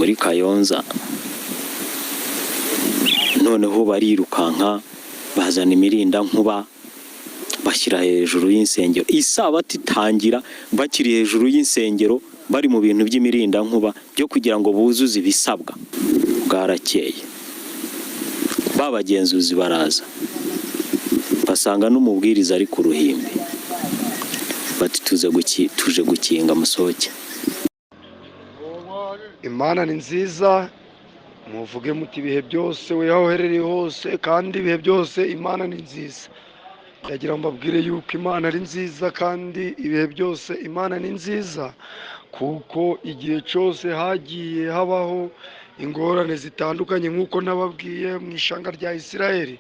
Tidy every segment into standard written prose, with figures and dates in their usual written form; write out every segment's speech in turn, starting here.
Muri Kayonza noneho barirukanka, bazana imirindankuba, bashyira hejuru y'insengero. Isabato itangira bakiri hejuru y'insengero, bari mu bintu by'imirindankuba byo kugira ngo buzuze ibisabwa. Bwarakeye, ba bagenzuzi baraza, basanga n'umubwiriza ari ku ruhimbi, bati: "Tuje gukinga, musohoke." Imana ni nziza, muvuge muti ibihe byose, we aho uherereye hose, kandi ibihe byose Imana ni nziza. Ndagira ngo mbabwire yuko Imana ari nziza, kandi ibihe byose Imana ni nziza, kuko igihe cyose hagiye habaho ingorane zitandukanye nk'uko nababwiye mu ishyanga rya Isirayeli.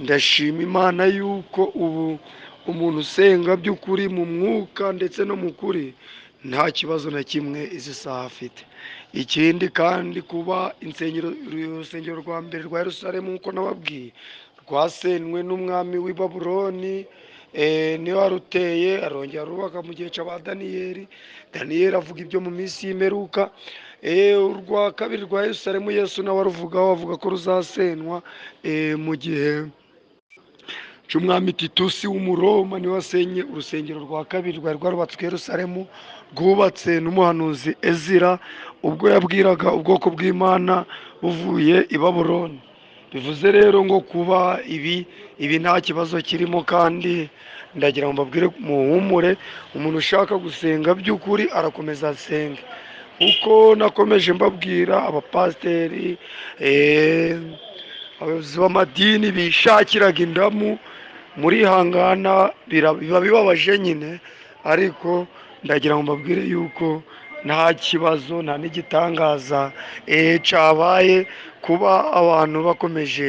Ndashima Imana yuko ubu umuntu usenga by'ukuri mu mwuka ndetse no mu kuri nta kibazo na kimwe izi saha afite. Ikindi kandi, kuba insengero, urusengero rwa mbere rwa Yerusalemu, nk'uko nababwiye, rwasenywe n'umwami w'i Babuloni, niwe waruteye, arongera arubaka mu gihe cya ba Daniyeli. Daniyeli avuga ibyo mu minsi y'imperuka. Urwa kabiri rwa Yerusalemu, Yesu nawe aruvugaho, avuga ko ruzasenywa mu gihe cy'umwami Titusi w'Umuroma, niwe wasenye urusengero rwa kabiri rwari rwarubatswe i Yerusalemu, rwubatse n'umuhanuzi Ezira ubwo yabwiraga ubwoko bw'Imana buvuye i Babuloni. Bivuze rero ngo kuba ibi nta kibazo kirimo, kandi ndagira ngo mbabwire muhumure. Umuntu ushaka gusenga by'ukuri arakomeza asenge, kuko nakomeje mbabwira abapasiteri, abayobozi b'amadini bishakiraga indamu, murihangana, biba bibabaje nyine, ariko ndagira ngo mbabwire yuko nta kibazo, nta n'igitangaza cyabaye kuba abantu bakomeje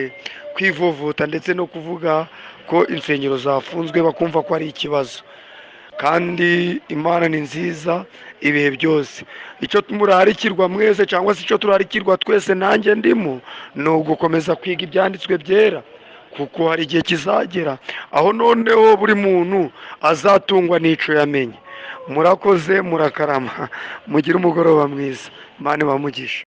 kwivovota ndetse no kuvuga ko insengero zafunzwe, bakumva ko ari ikibazo. Kandi Imana ni nziza ibihe byose. Icyo murarikirwa mwese, cyangwa se icyo turarikirwa twese, nanjye ndimo, ni ugukomeza kwiga ibyanditswe byera, kuko hari igihe kizagera aho noneho buri muntu azatungwa n'icyo yamenye. Murakoze, murakarama, mugire umugoroba mwiza, Imana ibamugisha.